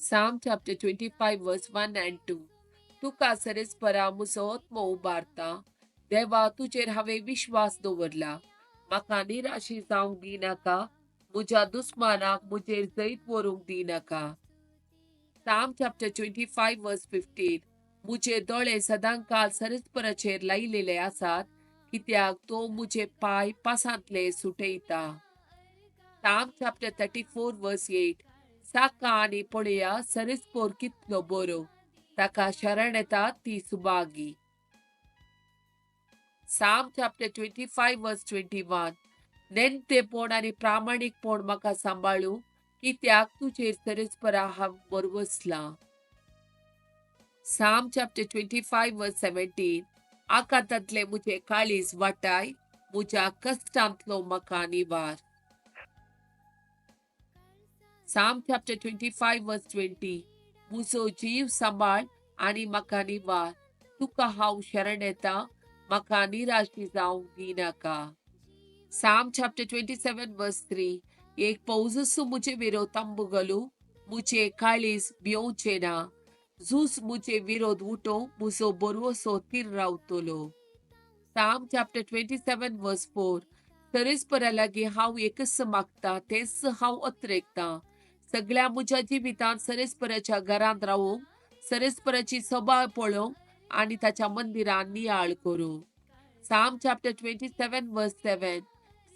Psalm chapter 25 verse 1 and 2. तुका सरेस्परा म्हजो आत्मो उबारता. देवा, तुजेर हांवें विश्वास दवरला. म्हाका निराशी जावंक दिनाका. म्हज्या दुस्मानाक म्हजेर जैत व्हरूंक दिनाका. Psalm chapter 25 verse 15. म्हजे दोळे सदांकाळ सरेस्पराचेर लायिल्ले आसात, कित्याक तो म्हजे पांय पासांतले सुटयता. Psalm chapter 34 verse 8. साका आनी पळया सरेस्पोर कितलो बरो, ताका शरण येता ती सुभागी. Psalm chapter 25 verse 21. नेणटेपण आनी प्रामाणीकपण म्हाका सांबाळू, कित्याक तुजेर सरेस्परा हांव बरवसलां. Psalm chapter 25 verse 17. आकांतांतलें म्हजें काळीज वाटाय, म्हज्या कश्टांतलो म्हाका निवार. Psalm chapter 25 verse 20. म्हजो जीव सांबाळ आनी म्हाका निवार. तुका हांव शरण येता, म्हाका निराशी जावंक दिनाका. Psalm chapter 27 verse 3. एक पौजसू म्हजे विरोध तंबुगलू, म्हजें काळीज भियोवचें ना. झूज म्हजे विरोध उठो, म्हजो बरवसो थीर रावतलो. Psalm chapter 27 verse 4. सरेस्परा लागीं हांव एकच मागता, तेंच हांव अत्रेकतां. सगळ्या म्हज्या जिवितांत सरेस्पराच्या घरांत रावूंक, सरेस्पराची सभा पळोवंक आनी ताच्या मंदिरांत नियाळ करूंक. Psalm chapter 27 verse 7.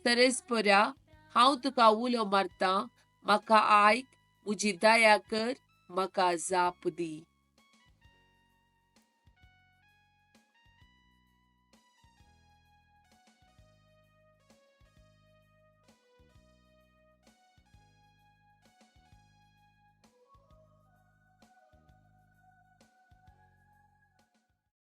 सरेस्परा, हांव तुका उलो मारतां, म्हाका आयक, म्हजी दया कर, म्हाका जाप दी.